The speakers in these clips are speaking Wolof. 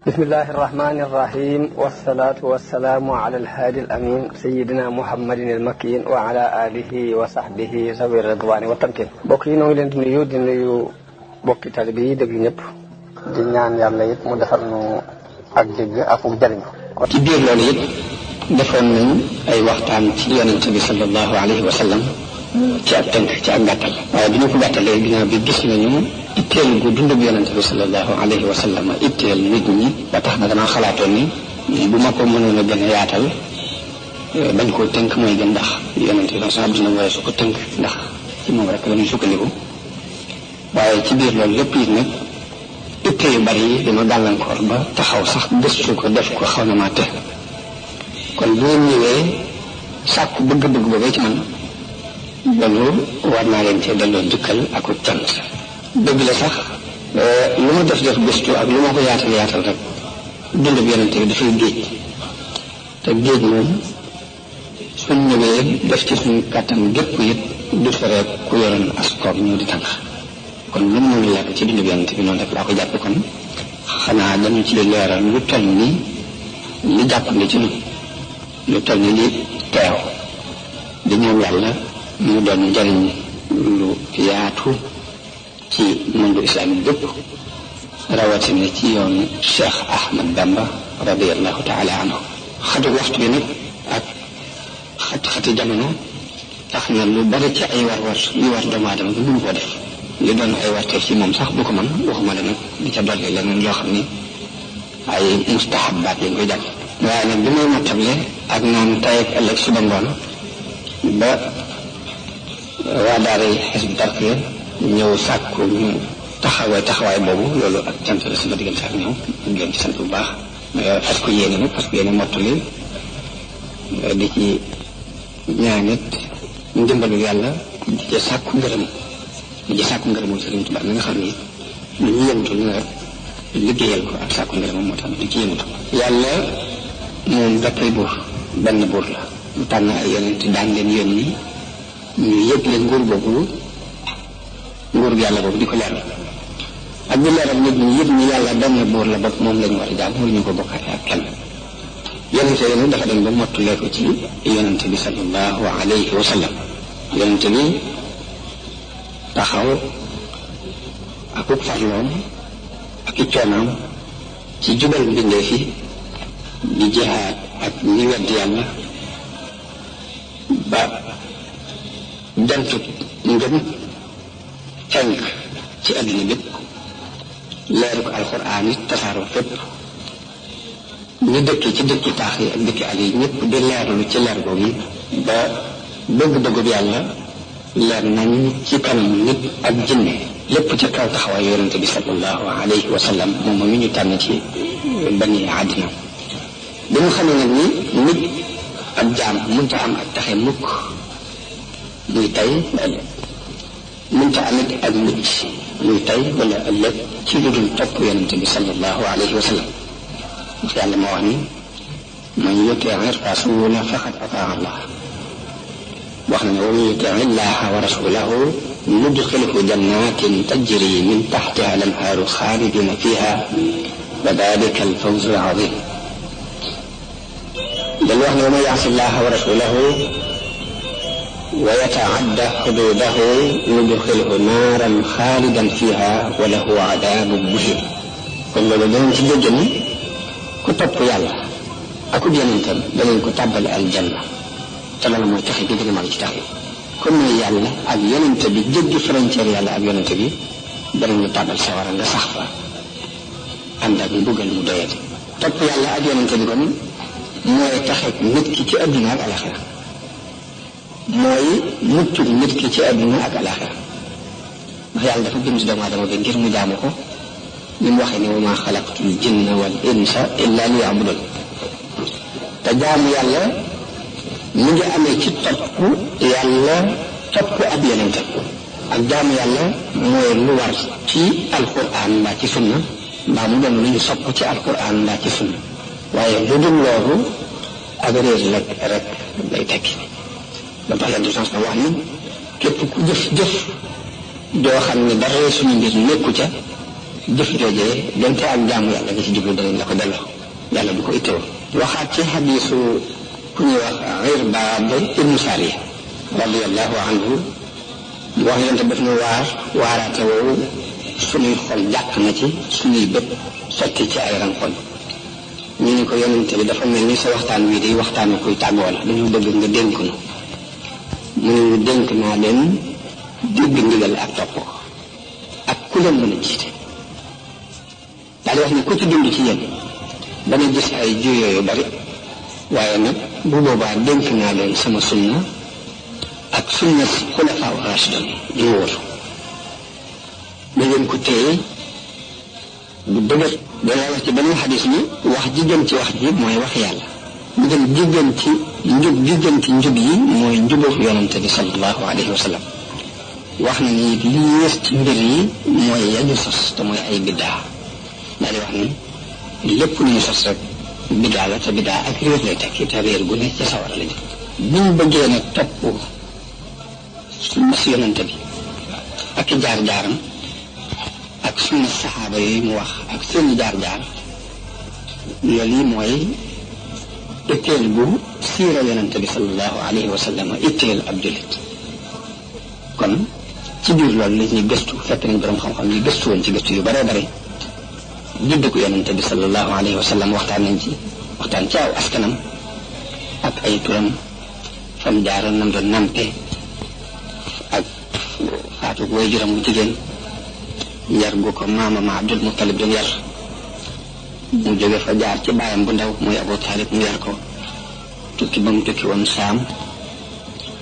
بسم الله الرحمن الرحيم والصلاة والسلام على الهادي الأمين سيدنا محمد المكين وعلى آله وصحبه ذوي الرضوان والتمكين بوكي نoo ngi leen di nuyu di nuyu bokki taalibe yi dégg ñëpp di ñaan yàlla it mu defal nu ak dégg ak mu jariñ ci biir loolu it defoon nañ ay waxtaan ci yonente bi sallallahu alayhi wa sallam ci ak tënk ci ak gàttal waaye bi ñu ko gàttalee ginnaaw bi gis nañu itteel gu dundub yonente bi sallallahu alayhi wa sallam itteel nit ñi ba tax na damaa xalaatoon ni bu ma ko mënoon a gën a yaatal bañ koo tënk mooy gën ndax yonente bi sax dina waaye su ko tënk ndax ci moom rek la ñuy sukkandiku waaye ci biir loolu lépp it nag itte yu bari yi dama gàllankoor ba taxaw sax gëstu ko def ko xaw na maa te kon bu ngeen ñëwee sàkku bëgg-bëgg boobee ci man loolu war naa leen cee delloo jukkal ak cant dëgg la sax lu ma def gëstu ak lu ma ko yaatal rek dund bi yonente bi dafay géej te géej moom suñ ñëwee def ci suñu kàttan gépp it du fere ku yoroon askoor ñëw di tànk kon lu mu mënu yàgg ci dund bi yonente bi noonu rek laa ko jàppe kon xanaa dañu ci leeral lu toll ni li jàppandi ci ñun lu toll ni li teew di ñëw yàlla mu doon njariñ lu yaatu ci monde islamique bépp rawatina ci yoonu Cheikh Ahmad Bamba radiyallahu taala anhu xatu waxtu bi nag ak xati jamono tax na lu bari ci ay war yu war doomu aadama bi mënu koo def li doon ay warteef ci moom sax du ko mën waxuma la nag di ca dolli leneen loo xam ni ay mustahabaat lañ koy jàpp waaye nag bi may mottable ak naan tay ak ëllëg suba ngoon ba waa daara yi Hizbut Tarqiyyah ñëw sàkku ñu taxawaay boobu loolu ak cant la sama diggante ak ñoom ñu leen ci sant bu baax fas ko yéene nag parce que yéene mottali di ci ñaanit ndimbalu yàlla di ci sàkku ngërëmul Sëriñ Tuubaa mi nga xam ni lu ñu yëngatu ñu rek liggéeyal ko ak sàkku ngërëmam moo tax di ci yëngatu yàlla moom dafay buur benn buur la mu tànn ay yonent daan leen yónni ñu yëg leen nguur yàlla boobu di ko leeral ak di leeral nit ñi yëpp ñu yàlla benn buur la bopp moom lañu war a jaam waruñu ko bokkaate ak kenn yonente yi dafa dem ba mottulee ko ci yonente bi sallallahu alayhi wa sallam yonente bi taxaw ak uk farloom ak i coonaam ci jubal mbindee fi di jihaad ak ñi wedd yàlla ba jantut ngëm fenk ci àddina bépp leeru ko alxuraan it tasaaroo fépp ñu dëkk ci dëkki taax yi ak dëkki àll yi ñëpp di leerlu ci leer googu yi ba bëgg-bëggub yàlla leer nañ ci kanam nit ak jinne lépp ci kaw taxawaay yonente bi sallallahu alayhi wa sallam moom mi ñu tànn ci bani àddina bi mu xamee nag ni nit ak jaam mënta am ak taxe mukk muy tey ëllëg mënta amit ak mucc muy tey wala ëllëg ci lu dul topp yonente bi sallallahu alayhi wa sallam ndax yàlla moo wax ni man yutii rasula faqad ataa allah wax na ne wa man yutii illaha wa rasulahu nudxilhu jannatin tajri min taxtiha al-anhaaru xaalidina fiha wa dalika al-fawzu al-azim dal wax ne wa man yaasi llaha wa rasulahu wa yataadda xuduudahu nudxilhu naaran xaalidan fiha wa lahu adaabun muhiin kon loolu danañ ci dégg ni ku topp yàlla ak yonentam danañ ko tàbbal aljanna te loolu mooy taxe gi gën a mag ci tax yi comme ne yàlla ak yonente bi jéggi frontière yàlla ak yonente bi danañ la tàbbal sawara nga sax fa ànd ak mbugal mu doyati topp yàlla ak yonente bi kon mooy taxe nit ki ci adduna ak alaxira mooy mucc nit ki ci adduna ak alaxira ndax yàlla dafa bind doomu aadama bi ngir mu jaamu ko ni mu waxee ne wa maa xalaqtul jinna wal insa illa liya'budun te jaamu yàlla mu ngi amee ci topp yàlla topp ab yonente ak jaamu yàlla mooy lu war ci alquran mbaa ci sunna mbaa mu doon lu ñu sopp ci alquran mbaa ci sunna waaye lu dul loolu ak réer rek lay tekki ba tax yàlla sens na wax ni képp ku jëf joo xam ne dara suñu mbir nekku ca jëf joojee donte ak jaamu yàlla nga ci jublu danañ la ko delloo yàlla du ko ittoo. waxaat ci xadiisu ku ñuy wax Irbaad ibnu Sariya radiyallahu anhu wax yonte def na waaraate woowu suñuy xol jàq na ci suñuy bët sotti ci ay rankoñ. ñu ni ko yonente bi dafa mel ni sa waxtaan wii di waxtaanu kuy tàggoo la dañu bëgg nga dénk nu mu ne ñu dénk naa leen dégg ndigal ak topp ko ak ku leen mën a jiite. daal di wax ni ku ci dund ci yéen dana gis ay juyoo yu bari waaye nag bu boobaa dénk naa leen sama sunna ak sunna xulafaa rashidun ñu wóotu da ngeen ko téye bu dëgër. dana wax ci beneen xadis ni wax ji gën ci wax ji mooy wax yàlla ñu gën ji gën ci njub ji gën ci njub yi mooy njubu yonante bi sallallahu alayhi wa sallam. wax na ni li yées ci mbir yi mooy yañu sos te mooy ay biddaa daal di wax ni lépp lu ñu sos rek biddaa la te biddaa ak réer lay tekki te réer gu ne ci sawara la jëm. buñ bëggee nag topp sunna si yonante bi ak jaar-jaaram ak sunna saxaaba yi mu wax ak seeni jaar-jaar loolu yi mooy itteel bu siira yonante bi sallallahu alayhi wa sallam itteel ab jullit. kon ci biir loolu la ñuy gëstu fekk nañ borom xam-xam yi gëstu woon ci gëstu yu bare bare judd ko yonante bi sallallahu alayhi wa sallam waxtaan ci aw askanam ak ay turam fam jaaroon nam doon nampe ak faatu waajuram bu jigéen yar gu ko maamam Abdul Muttalib doon yar mu jóge fa jaar ci baayam bu ndaw muy Abu Talib mu yar ko tukki ba mu tukki woon Saam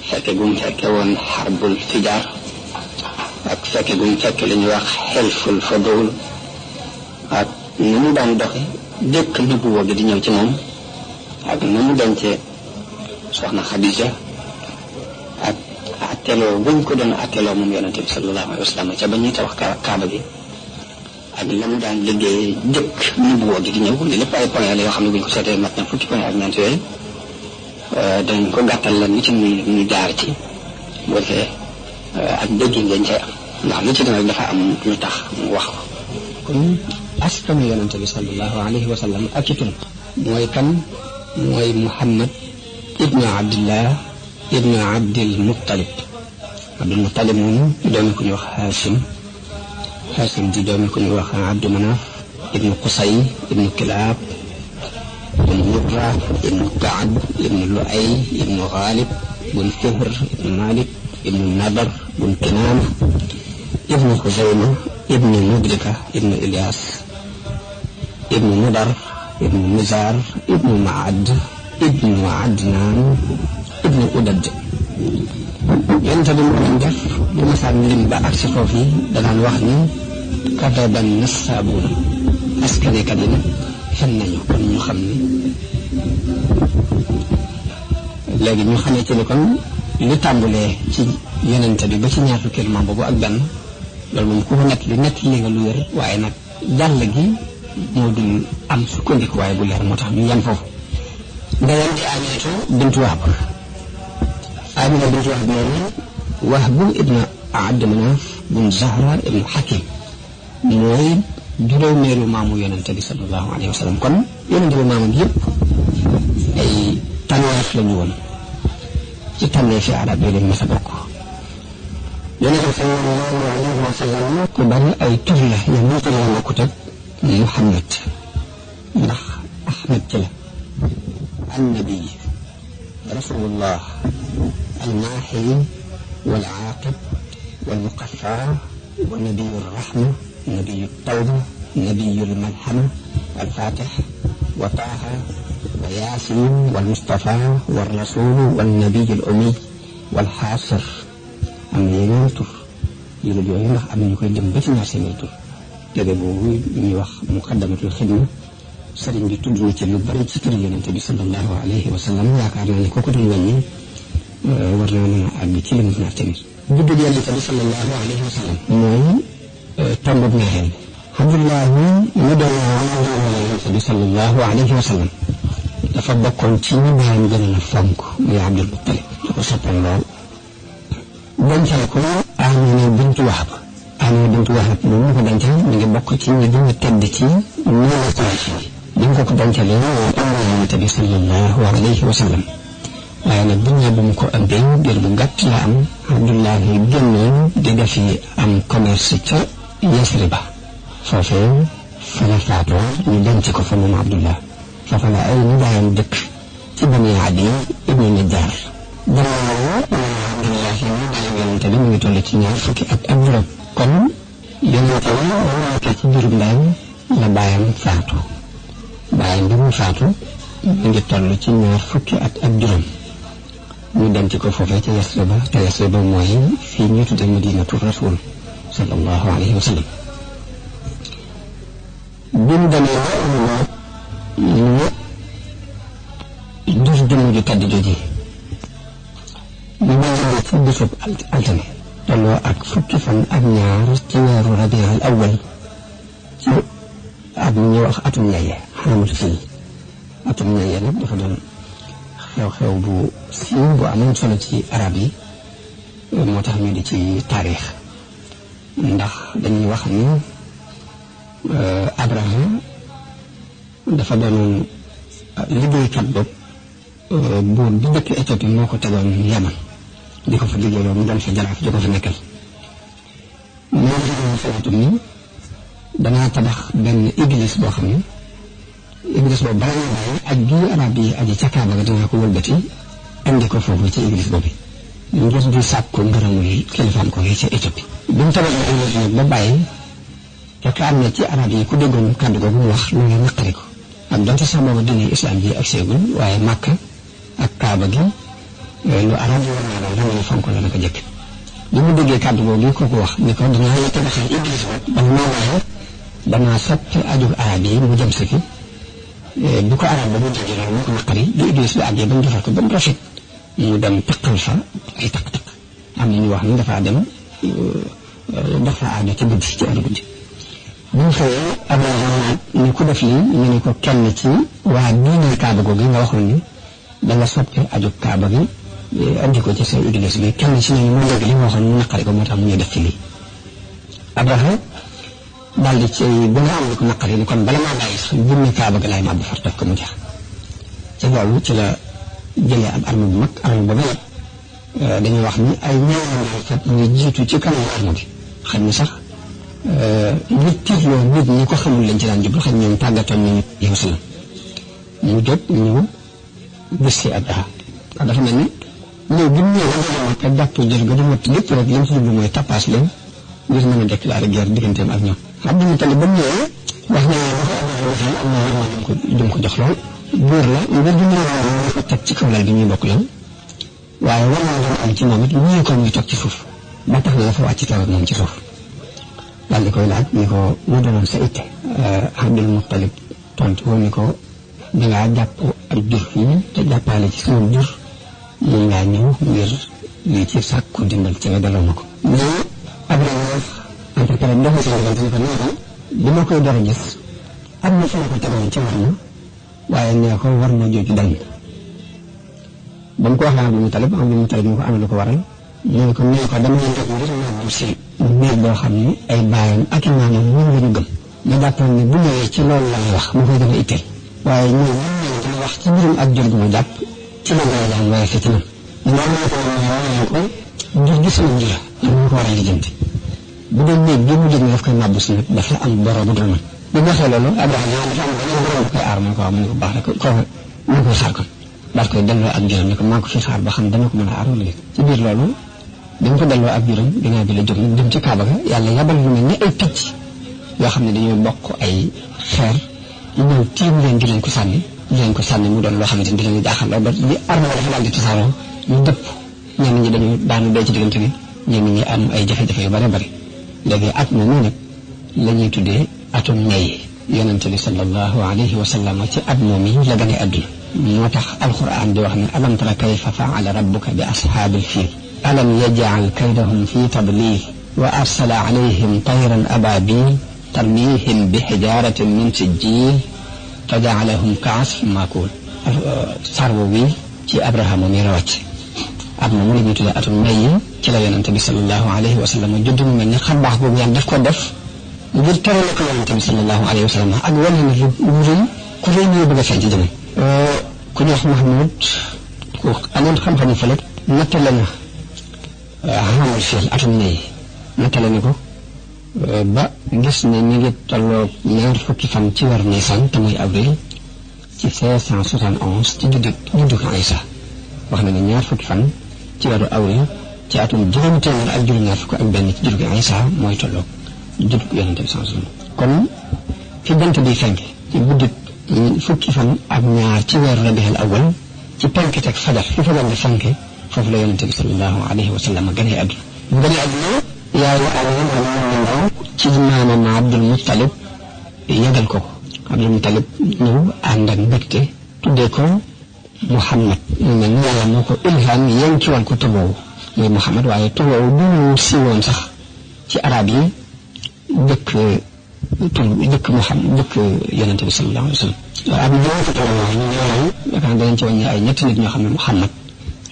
fekke gu mu fekke woon xarbul fijaar ak fekke gu mu fekke li ñuy wax xelful fadul ak ni mu daan doxe jëkk nubuwa gi di ñëw ci moom ak na mu dencee soxna Xadija ak atteloo buñ ko doon atteloo moom yonente bi sallallahu alayhi wa sallam ca ba ñuy tabax kaaba gi ak la mu daan liggéey jëkk nubuwa gi di ñëw li lépp ay point la yoo xam ne buñ ko seetee mat na fukki point ak ñeent yooyu dañ ko gàttal la nit ñu jaar ci boo defee ak déggin dañ cay am ndax li ci dina dafa am lu tax mu wax ko. kon askanu yonente bi sallallahu alayhi wa sallam ak ci tun mooy kan mooy Muhammad ibnu Abdillah ibnu Abdil Muttalib. Abdul Muttalib moomu doomi ku ñuy wax Hashim di doomi ku ñuy wax Abdu Manaf ibnu Qusay ibnu Kilaab ibnu Murra ibnu Kaab ibnu Luay ibnu Ghalib bun Fihr ibnu Malik ibnu Nadar bun Kinaana ibnu Xuzayma ibnu Mudrika ibnu Ilyas ibnu Mudar ibnu Nizar ibnu Maad ibnu Adnaan ibnu Udad. yonente bi mu doon def bu masaan lim ba ak si foofu yi danaan wax ni kadaban nassaabuuna askanekat yi nag fen nañu kon ñu xam ni léegi ñu xamee ci ni kon li tàmbulee ci yonente bi ba ci ñaar fukki maam boobu ak benn loolu moom ku ko nett li nga lu wér waaye nag jàll gi moo dul am sukkandiku waaye bu leer moo tax ñu yem foofu. ndeyam di Aminatu bintu Wahb. Amina bintu Wahb moomu Wahb ibnu Abd Manaf bun Zahra ibnu Hakim mooy juróomeelu maamu yonente bi sallallahu alayhi wa sallam. kon yonente bi maamam yëpp ay tànneef la ñu woon ci tànneefi arab yi lañ mas a bokk. yonente bi sallallahu alayhi wa sallam ku bari ay tur la ñoom ñoo ko la bokkut ak Muhammad ndax Ahmad ci la annabi rasulullah الماحي والعاقب والمقفى ونبي الرحمة نبي التوبة نبي الملحمة الفاتح وطه وياسين والمصطفى والرسول والنبي الأمي والحاصر am na yeneen tur yu la jooyu ndax am na ñu koy dem ba ci ñaar seen tur téere boobu ñuy wax muqaddamatul xidma sëriñ bi tudd na ci lu bari ci tur yonente bi sallallahu alayhi wa sallam yaakaar naa ne kooku doon wàññi war naa mën a àgg ci li mu ñaar tamit juddug yonente bi sallallahu alayhi wa sallam mooy tombub ñaareel Abdullahi mu doon yonente bi sallallahu alayhi wa sallam dafa bokkoon ci ñi baayam gën a fonk muy Abdul Muttalib da ko soppoon lool dencal ko Amina bintu Wahb Amina bintu Wahab moom ñu ko dencal mi ngi bokk ci ñi gën a tedd ci ñi la Quraysh bi ñu ko dencalee ëmb Yonent bi sallallahu alayhi wa sallam waaye nag bu mu ko ëmbee biir bu gàtt la am Abdullahi génnoon di defi am commerce ca Yasriba foofee fa la faatoo ñu denc ko fa moom Abdullah foofa la ay nijaayam dëkk ci Bani Adi ibnu Najjar gannaaw Abdullahi Yonent bi mu ngi toll ci 20 fukki at ak juróom kon Yonent bi nekk ci biirum ndeyam la baayam faatu baayam bi mu faatu mu ngi toll ci 20 fukki at ak juróom ñu denc ko foofee ca Yasriba te Yasriba mooy fii ñu tudde Madinatu Rasul sallallahu alayhi wa sallam bi mu demee ñu jur jëmm ju tedd jooji ñu ngi ci bisub altine tolloo ak fukki fan ak ñaar ci weeru Rabiul Awwal ci at ñu wax atum ñaye xamatu fii atum ñaye nag dafa doon xew-xew bu siiw bu amoon solo ci arab yi moo tax ñu di ci taarix ndax dañuy wax ni Abraham dafa doonoon liggéeykat bopp buur bi dëkk Éthiopie moo ko tegoon Yaman di ko fa liggéeyloo mu doon fa jaraaf di ko fa nekkal moom liggéey xalaatum ni danaa tabax benn église boo xam ne église boobu bala ñuy bàyyi aj bii arab yi aji ca Kaaba ga dina ko wëlbati andi ko foofu ci église boobu ngir di sàkku ngërëmul kilifaam ko yi ca Éthiopie bi mu tabaxee église nag ba bàyyi fekk am na ci arab yi ku déggoon kàddu googu mu wax loolu naqari ko ak donte sax boobu diine islam ji ak seegul waaye Makka ak Kaaba gi lu arab yi war naa daal dama ne fonk la naka jëkk bi mu déggee kàddu googu yi kooku wax ni ko dinaa la tabaxal église ba maa waaye danaa soppi aju arab yi mu jëm si fi bu ko arab ba mu déggee loolu moo ko naqari bi église bi àggee ba mu defar ko ba mu rafet mu dem taqal fa ay taq-taq am na ñu wax ni dafa dem dox fa aajo ci guddi ci heure guddi bu ñu xëyee Abraham ni ku def lii ñu ne ko kenn ci waa diine Kaaba googu nga waxoon ni danga soppi aju Kaaba gi andi ko ci sa église bi kenn ci ñooñu moo dégg li nga waxoon mu naqari ko moo tax mu ñuy def ci lii Abraham daal di ci gën a am lu ko naqari ni kon bala maa bàyyi sax bunne Kaaba gi laay màbb far toj ko mu jeex ci loolu ci la jëlee ab arme bu mag arme ba yëpp dañuy wax ni ay ñaarkat ñu jiitu ci kanam arme bi xam ni sax nit tiitloo nit ñi ko xamul lañ ci daan jublu xam ñoom tàggatoon nañu yow si la mu jóg ñu gis si Abraha ndax dafa mel ni ñëw bi mu ñëwee ak jàpp jël ga du mot lépp rek li mu si jublu mooy tappaas leen ngir mën a déclaré guerre digganteem ak ñoom. Abdul Mutalib ba mu ñëwee wax na am na war ko jox lool buur la ngir du ñu ko teg ci kaw lal bi ñuy bokk lool waaye war naa am ci moom it ñu ko muy toog ci suuf ba tax na dafa wàcc toog ak moom ci suuf. daal di koy laaj ni ko mu doonoon sa itte Abdul Muttalib tontu woon ni ko dangaa jàpp ak jur fii te jàppaale ci sama jur moom ngaa ñëw ngir lii ci sàkku dimbal ci nga delloo ma ko. mais Abraham interprète dox na si diggante ni ko nee bi ma koy door a gis am na fu ma ko tegoon ci war ma waaye nee ko war ma jooju dañ ba mu ko waxee Abdul Muttalib ni ko am lu ko waral mu ne ko nee ko dama leen def ngir ma si néeg boo xam ni ay baayam ak i maamam moom la ñu gëm nga jàppoon ni bu ñëwee ci loolu la lay wax mu koy gën a itteel waaye ñun dina wax ci mbirum ak jur gi mu jàpp ci la ngay jàng waaye fii ci man ko jur gi sama njur la am ko war a lijjanti bu dee néeg bi mu jóg daf koy màbbu si nag dafa am boro bu dul man bi mu waxee loolu Abraham dafa am beneen borom bu koy aar mu ne ko mu ne ko baax rek ko mu koy xaar kon daal koy delloo ak juróom ni ko maa ko fi xaar ba xam dana ko mën a aar wala déet ci biir loolu dañ ko delloo ak juróom ginnaaw bi la jóg nag dem ci Kaaba ga yàlla yabal lu mel ni ay picc yoo xam ne dañoo bokk ay xeer ñu ñëw tiim leen di leen ko sànni mu doon loo xamante ni dinañu jaaxal lool ba li arme dafa daal di tasaaroo ñu dëpp ñenn ñi dañu daanu dee ci diggante bi ñenn ñi am ay jafe-jafe yu bare bari léegi at moomu nag la ñuy tuddee atum ñay yonente bi sallallahu alayhi wa sallam ci at moom yi la gane àdduna moo tax alquran di wax ne alam tara kayfa faala rabbuka bi ashaabil fiil alam yaj'al kaydahum fi tadlil wa arsala alayhim tayran ababil tarmihim bi hijaratin min sijjil fa ja'alahum ka'asfin ma'kul sarwo wi ci Abrahama mi la wàcc at moomu la ñuy tuddee atum may yi ci la yonente bi sallallahu alayhi wa sallam judd mu mel ni xam baax boobu yàlla daf ko def ngir terale ko yonente bi sallallahu alayhi wa sallam ak wane ne lu rëy ku rëy ñëw bëgg a feeñ ci jamono. ku ñuy wax Mahmoud ku amoon xam-xamu fële nattale na xamal fii atum may nattale na ko ba gis ne mi ngi tolloo ñaar fukki fan ci weeru Nisan te muy avril ci 571 ci juddu ko Aysa wax na ne ñaar fukki fan ci weeru avril ci atum juróomi téeméer ak juróom-ñaar fukk ak benn ci juddu ko Aysa mooy tolloo juddu ko Yonente bi sallallahu alayhi wasallam kon fi jant bi fenk ci guddi fukki fan ak ñaar ci weeru Rabiul Awwal ci penk teg fajar fi fa di fenk foofu la Yonente bi sallallahu alayhi wa sallam gënee àdduna bu gënee àdduna yaayu Aliou ci maamam Abdul Muttalib yëgal ko Abdul Muttalib ñëw ànd ak mbégte tuddee ko Muhammad mu mel ni yàlla moo ko ilham yéen ci wàllu ko tuboowu muy Muhammad waaye tuboowu du ñu siiwoon sax ci arab yi dëkk Muhammad dëkk Yonente bi sallallahu alayhi wa sallam. waaw am na ñoo ko tuboowu ñooñu yaakaar danañ ci wàññi ay ñetti nit ñoo xam ne Muhammad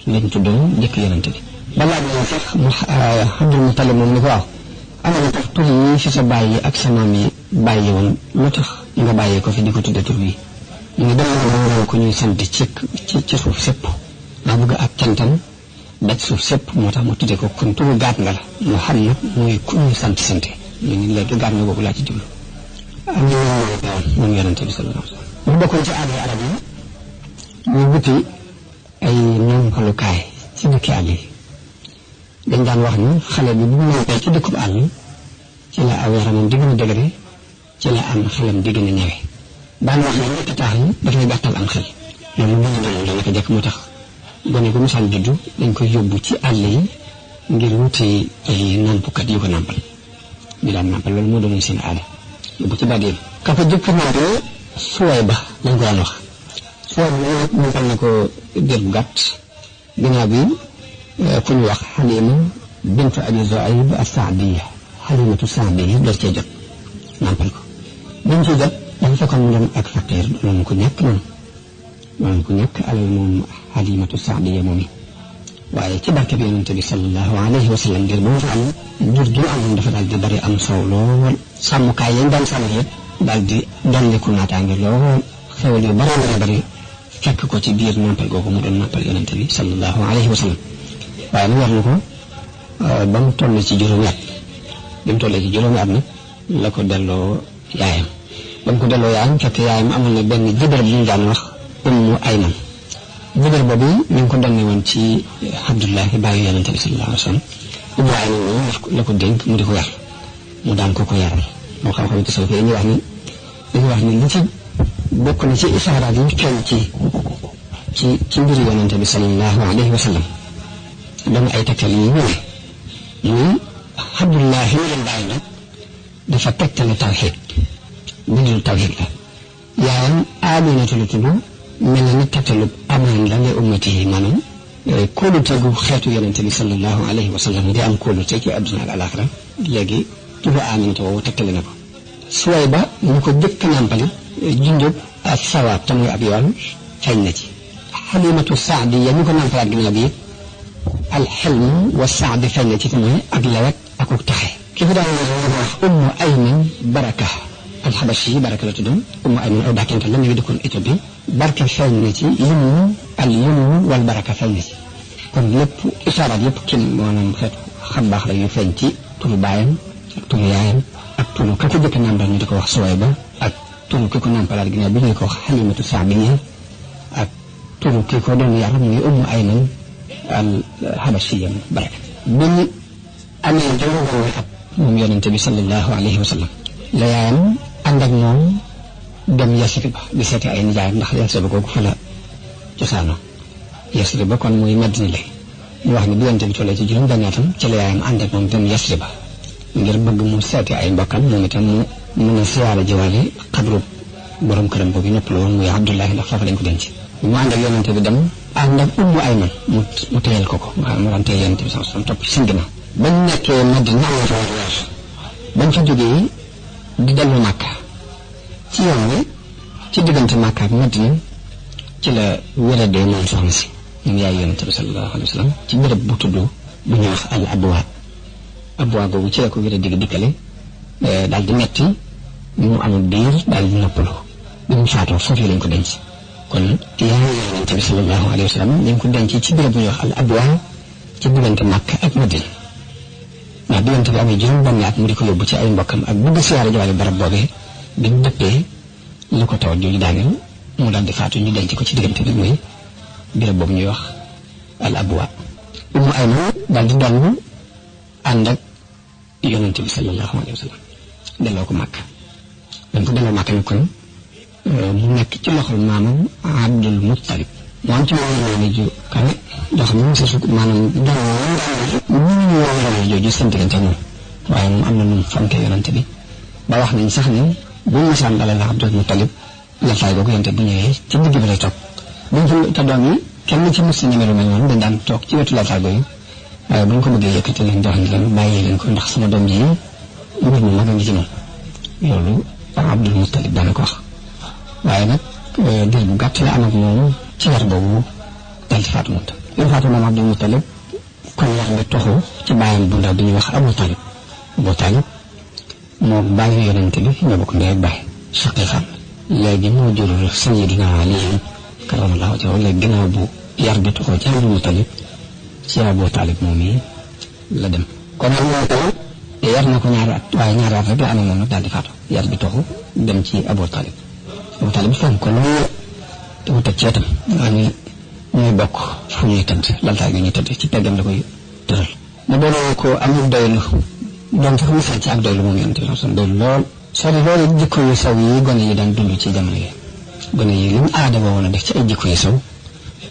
lañ tuddoon dëkk Yonente bi. balaa bi sax Abdul Muttalib moom ni ko waaw am na tax tur yi fi sa bàyyi ak sa maam yi bàyyi woon lu tax nga bàyyee ko fi di ko tudde tur wi ñu ngi dem ko ñuy sant ci suuf sépp daa bëgg ak cantam daj suuf sépp moo tax ma tudde ko kon turu gaat nga la Muhammad mooy ku ñuy sant ñu ngi léegi gaat nga boobu laa ci jublu am na moom Yonente bi sallallahu alayhi wasallam bu bokkoon ci aada arab yi ñu wuti ay nampalukaay ci dëkki àll yi dañ daan wax ni xale bi bu mu nampee ci dëkkub àll ci la aw yaramam di gën a dëgëre ci la am xelam di gën a ñëwe daan wax ne ñetti taax yi dafay gàttal am xel loolu lu ñu doon dana ko jëkk moo tax gone gu musaan juddu dañ koy yóbbu ci àll yi ngir wuti ay nampukat yu ko nampal ñu daan nampal loolu moo doon seen aada yóbbu ci bàddeem ka ko jëkk nampal Suwayba lañ ko daan wax Suwayba nag nampal na ko diir bu gàtt ginnaaw bi ku ñu wax Halima bintu Abi Zuayb as-Saadiya Halimatu Saadiya door cee jot nampal ko buñ ci jot dafa fekkoon mu doon ak faqiir doon ko ñàkk alal moom Halimatu Saadiya moom waaye ci barke bi Yonente bi sallallahu alayhi wa sallam ngir ba mu fa am jur gi amoon dafa daal di bari am soow lool sàmmukaay yañ daan sàmm yëpp daal di dolliku naataange lool xewal yu bari fekk ko ci biir nampal googu mu doon nampal Yonente bi sallallahu alayhi wa sallam waaye nag war na ko ba mu toll ci juróomi at bi mu tollee ci juróomi at nag la ko delloo yaayam ba mu ko delloo yaayam fekk yaayam amoon na benn jëbër bu ñu daan wax Ummu Ayman jëbër boobu ñu ngi ko donne woon ci Abdullahi bàyyi Yonente bi sallallahu alayhi wa sallam Ummu Ayman moom la ko dénk mu di ko yar mu daan ko yaral moo xam-xam ci suuf yi dañuy wax ni li ci bokk na ci isaaraat yi feeñ ci mbiru Yonente bi sallallahu alayhi wa sallam doon ay tegtal yi ñëw muy Abdullahi mi leen bàyyi nag dafa tegtale tawxiid bindul tawxiid la yaayam Aminatu la tudd mel na ni tegtalu amaan la li ummati maanaam kóolute gu xeetu Yonente bi sallallahu alayhi wa sallam di am kóolute ci àdduna ak alaaxira léegi tudd Aminatu woowu tegtale na ko Suwayba ñu ko jëkk nàmpali junjub ak sawaab te muy ab yoon feeñ na ci Halimatu Saadiya ñu ko nàmpalaat ginnaaw bi alxilm wa saad feeñ na ci te muy ak lewet ak taxe ki fi daan wax Ummu Ayman Baraka alxabashi Baraka la tuddoon Ummu Ayman aw dàkkante la ñu ngi dëkkoon Éthiopie barke feeñ na ci yumnu wal baraka feeñ na ci kon lépp isaaraat yëpp ci maanaam xeetu xam baax la yu feeñ ci turu baayam ak turu yaayam ak turu ka ko jëkk nàmpal ñu di ko wax Suwayba ak turu ki ko nàmpalaat ginnaaw bi ñu ko wax Halimatu Saadiya ak turu ki ko doon yar muy Ummu Ayman al-Habashiyya Baraka bi ñu amee juróomi at moom Yonente bi sallallahu alayhi wa sallam la yaayam ànd ak moom dem Yasriba di seeti ay nijaayam ndax Yasriba kooku fa la cosaanoo Yasriba kon muy Madina la ñu wax ne bi Yonente bi tollee ci juróom benn atam ci la yaayam ànd ak moom dem Yasriba ngir bëgg mu seeti ay mbokkam moom itam mu mën a siyaare jiwaale xabru borom këram boobu ñëpp la woon muy Abdullahi ndax foofu lañ ko denc mu ànd ak Yonente bi dem ànd ak Ummu Ayman mu téyel ko mu daan téye Yonente bi sallallahu alayhi wa sallam topp ci seen ginnaaw bañ nekkee Madina bañ fa jógee di dellu Makka ci diggante Makka ak Madina ci la wéradee moom soxna si ñoom yaay yonente bi sallallahu alayhi wa sallam ci béréb bu tudd bu ñuy wax al abwa boobu ci la ko wér a dikkale daal di metti mu amul biir daal di noppalu bi mu faatoo foofu lañ ko denc kon yaay yonente bi sallallahu alayhi wa sallam ñu ngi ko denc ci béréb bu ñuy wax al abwa ci diggante Makka ak Madina ndax diggante bi amee juróom-benn at mu di ko yóbbu ci ay mbokkam ak bëgg siyaare jawale barab boobee bi mu dëppee la ko tawat jooju daaneel mu daal di faatu ñu denc ko ci diggante bi muy béréb boobu ñuy wax al abwa Ummu Ayman daal di doon ànd ak yonente bi sallallahu alayhi wa sallam delloo ko Makka dañ ko delloo Makka nag kon mu nekk ci loxol maamam Abdul Muttalib mu am ci moom ju kawe joo xam ne sa su maanaam doon jooju seen diggante moom waaye moom am na nu mu fonke yonente bi ba wax nañ sax ne bu ñu masaan dalal Abdul Muttalib la fay boobu yonente bu ñëwee ci digg bi lay toog buñ fa te doom yi kenn ci mos numéro mel noonu dañ daan toog ci wetu laltaay boobu waaye bu ñu ko bëggee yëkkati leen jox leen bàyyi leen ko ndax sama doom ji mbir mu mag a ngi ci moom loolu Abdul Muttalib daana ko wax waaye nag diir bu gàtt la am ak moom ci yar boobu dal di faatu moom tam bi mu faatu moom Abdul Muttalib kon yar bi toxu ci bàyyam bu ndaw bi ñuy wax Abu Talib moo bàyyi yonente bi ñoo bokk ndey ak bàyyi shaqiqan léegi moo jur Sayyidina Ali karamallahu wajhahu léegi ginnaaw bu yar bi toxoo ci Abdul Muttalib ci Abu Talib moom yi la dem kon Abu Talib yar na ko ñaari at waaye ñaari at rek la amee moom nag daal di faatu yar bi toxu dem ci Abu Talib fonk ko loolu te mu teg ci wetam waa ñuy bokk fu ñuy tëdd laltaay gi ñuy tëdd ci peggam la koy tëral mu doon ko amul doylu doon sax misaal ci ak doylu moom yonente bi son doylu lool sori loolu jikko yu saw yi gone yi daan dund ci jamono yi gone yi li mu aada ba woon a def ci ay jikko yu saw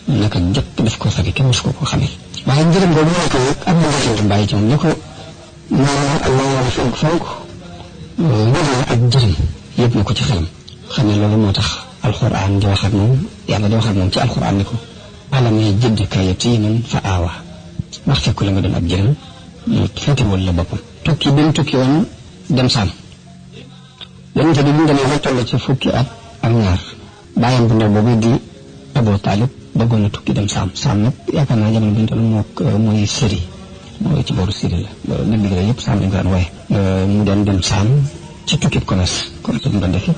naka jëkk def ko fekk kenn musu ko xamee waaye njëriñ boobu moo ko am na nga bàyyi ci moom ne ko maanaam ak la war a fonk njëriñ ak njëriñ yëpp na ko ci xelam xam ne loolu moo tax alxuraan di wax ak moom yàlla di wax ak moom ci alxuraan ni ko alam yajidka yatiiman fa aawa ndax fekku la nga doon ab jëriñ mu féetewul la boppam tukki bi mu tukki woon dem Saam yonente bi mu demee ba toll ci fukki at ak ñaar bàyyam bu ndaw boobu di Abu Talib bëggoon a tukki dem Saam nag yaakaar naa jamono bi ñu toll mooy Syrie mooy ci booru Syrie la dëgg la yëpp Saam lañ ko daan wooye mu doon dem Saam ci tukki commerce bu mu doon defi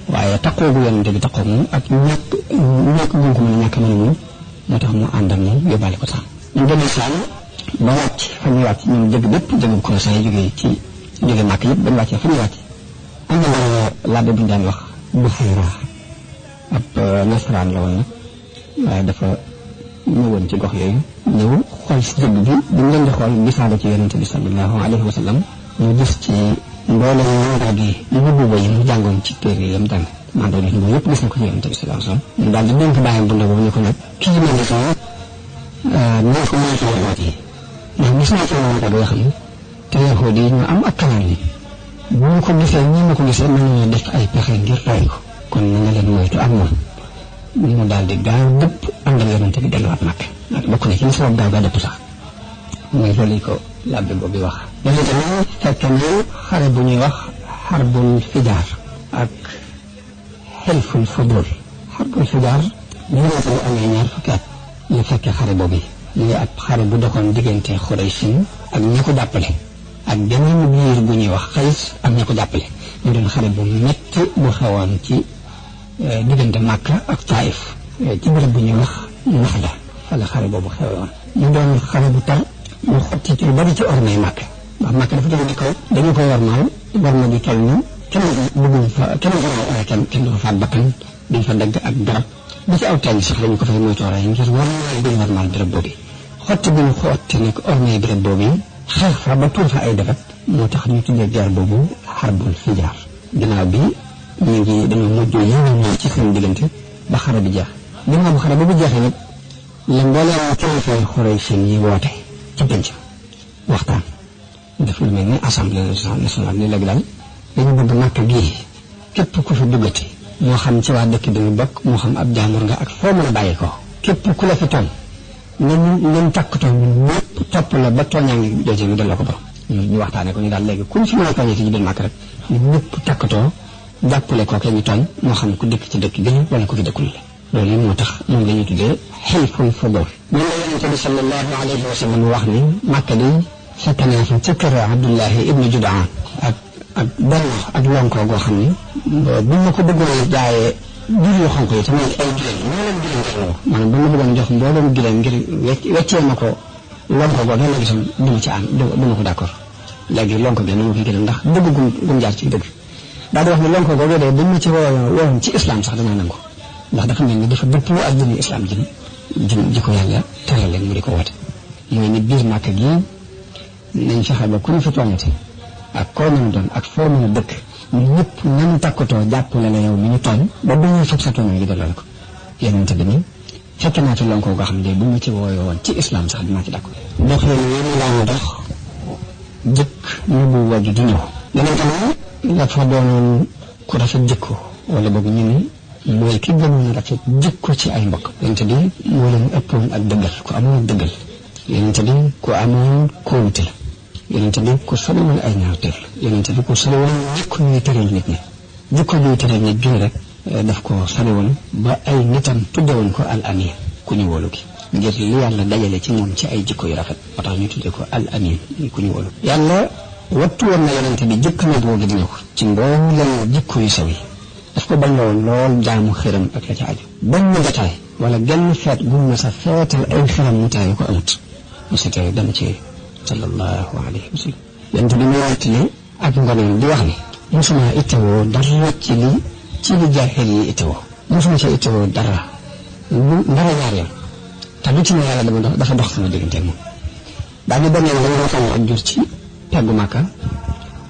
waaye taxoo gu yonente bi taxoo moom ak ñàkk gu ko mën a ñàkk mën a muñ moo tax mu ànd ak moom yóbbaale ko Saam ñu demee Saam ba wàcc fa ñuy wàcc ñun jëgg bépp jëggu commerçant yi jógee Màkk yëpp ba ñu wàccee fa ñuy wàcc am na labbe bu ñu daan wax Buxayra ab nasaraan la woon nag waaye dafa ñëwoon ci gox yooyu ñëw xool si jëgg bi mu leen di xool gisaale ci yonente bi sallallahu alayhi wa sallam ñu gis ci mboolem mandat bi buuba yi mu jàngoon ci téere yam jàng mandat yi moom yëpp gis na ko ci yonente bi sallallahu alayhi wa sallam mu daal di dénk bàyyam bu ndaw boobu ne ko nag kii ma ne sama nañ ko moytu woon yi ndax gis naa ci mandat yoo xam ne te yaxoot yi ñu am ak kanam ni bu ñu ko gisee ñi ma ko gisee mën nañu def ay pexe ngir rey ko kon na nga leen moytu ak moom mu daal di gaaw dëpp ànd ak yonente bi delluwaat Makka bokk na ci li sabab gaaw gaa dëpp sax mooy loolu yi ko labbe boobu wax yonente bi fekk na xare bu ñuy wax xarbul fijaar ak xelful fudul xarbul fijaar yonente bi amee ñaar fukki at ñu fekkee xare boobu yi ab xare bu doxoon diggante Xuraysin ak ña ko jàppale ak beneen biir bu ñuy wax Xays ak ña ko jàppale ñu doon xare bu metti bu xewoon ci diggante Makka ak Taif ci béréb bu ñuy wax Naxla fa la xare boobu xewoon ñu doon xare bu tar ñu xotti ci lu bari ci ormay Makka ndax Makka dafa jóge kaw dañu ko war ma di toll na kenn du fa faat bakkan duñ fa dagg ak garab ba ci aw teñ sax dañu ko fay moytooray ngir war maal béréb boobu xotti bi ñu xotti nag ormay béréb boobu xeex fa ba tuur fa ay defet moo tax ñu tuddee guerre boobu xarbul fijaar ginnaaw bi dañoo mujj ñëw ci seen diggante ba xare bi jeex ginnaaw bu xare boobu jeexee nag la mbooleem kilifay Xuraysin yi woote ci penc waxtaan def lu mel ni assemblée nationale ni léegi daal dañu bëgg Makka gii képp ku fi duggati moo xam ci waa dëkk bi nga bokk moo xam ab jaambur nga ak foo mën a bàyyi ko képp ku la fi tooñ ngeen takkatoo ñun ñëpp topp la ba tooñaa ngi jooje ñu delloo ko borom ñu waxtaanee ko ñu daal léegi kuñ fi mën a tooñee ci biir Makka rek ñun ñëpp takkatoo jàppale kooke ñu tooñ moo xam ku dëkk ci dëkk bi wala ku fi dëkkul la loolu moo tax moom la ñuy tuddee xilful fudul. moom la yonente bi sallallahu alayhi wa sallam wax ni Màkka day fekk naa fa ca kër Abdullahi ibnu Judaan ak benn ak lonko goo xam ni bu ma ko bëggoon jaayee jur yu xonk yi te mooy ay gileem maanaam bu ma bëggoon jox mboolem gileem ngir weccee ma ko lonko goo gën a gisoon du ma ci ànd du ma ko d'accord léegi lonko gi nu ma koy gën ndax dëgg gum jaar ci dëgg daal di wax ni lonko googu de buñ ma ci woon ci islam sax danaa nangu ndax dafa mel ni dafa dëppoo ak jëmi islam ji ko yàlla teral leen mu di ko woote mooy ni biir Màkka gi nañ fexe ba ku ñu fi tooñati ak koo mën a doon ak foo mën a dëkk ñu ñëpp nañu takkatoo jàppale la yow mi ñu tooñ ba bu ñuy fab sa tooñ yi dalal ko yonente bi ni fekk naa ci lonko goo xam ne bu ma ci wooyoo woon ci islam sax dinaa ci d'accord dox leen yéen laa dox jëkk ñu bu waju di ñëw yonente bi dafa doonoon ku rafet jikko wala boog ñu ni mooy ki gënoon a rafet jikko ci ay mbokk yonente bi moo leen ëppoon ak dëggal ku amoon dëggal yonente bi ku amoon kóolute la yonente bi ku sori woon ay ñaawteef la yonente bi ku sori woon jikko ñuy tëral nit ñi jikko ñuy tëral nit bii rek daf ko sori woon ba ay nitam tudde woon ko al amin ku ñu wóolu ki ngir li yàlla dajale ci moom ci ay jikko yu rafet moo tax ñu tudde ko al amin ku ñu wóolu yàlla wattu woon na yonente bi jëkk na boo gi di ñëw ci mboolem jikko yu sew yi daf ko bañ la woon lool jaamu xëram ak la ca aju benn jotaay wala genn feet gu ma sa feetal ay xëram mu taayu ko amut mu sa teew dana ci sallallahu alayhi wa sallam yonente bi mu wattali ak ngoneem di wax ni mosuma ittewoo dara ci li jaahil yi ittewoo mosuma ci ittewoo dara ñaar yoon te lu ci ne yàlla dafa dox sama diggante moom daa ñu benn yoon dama doon ak jur ci peggu Màkka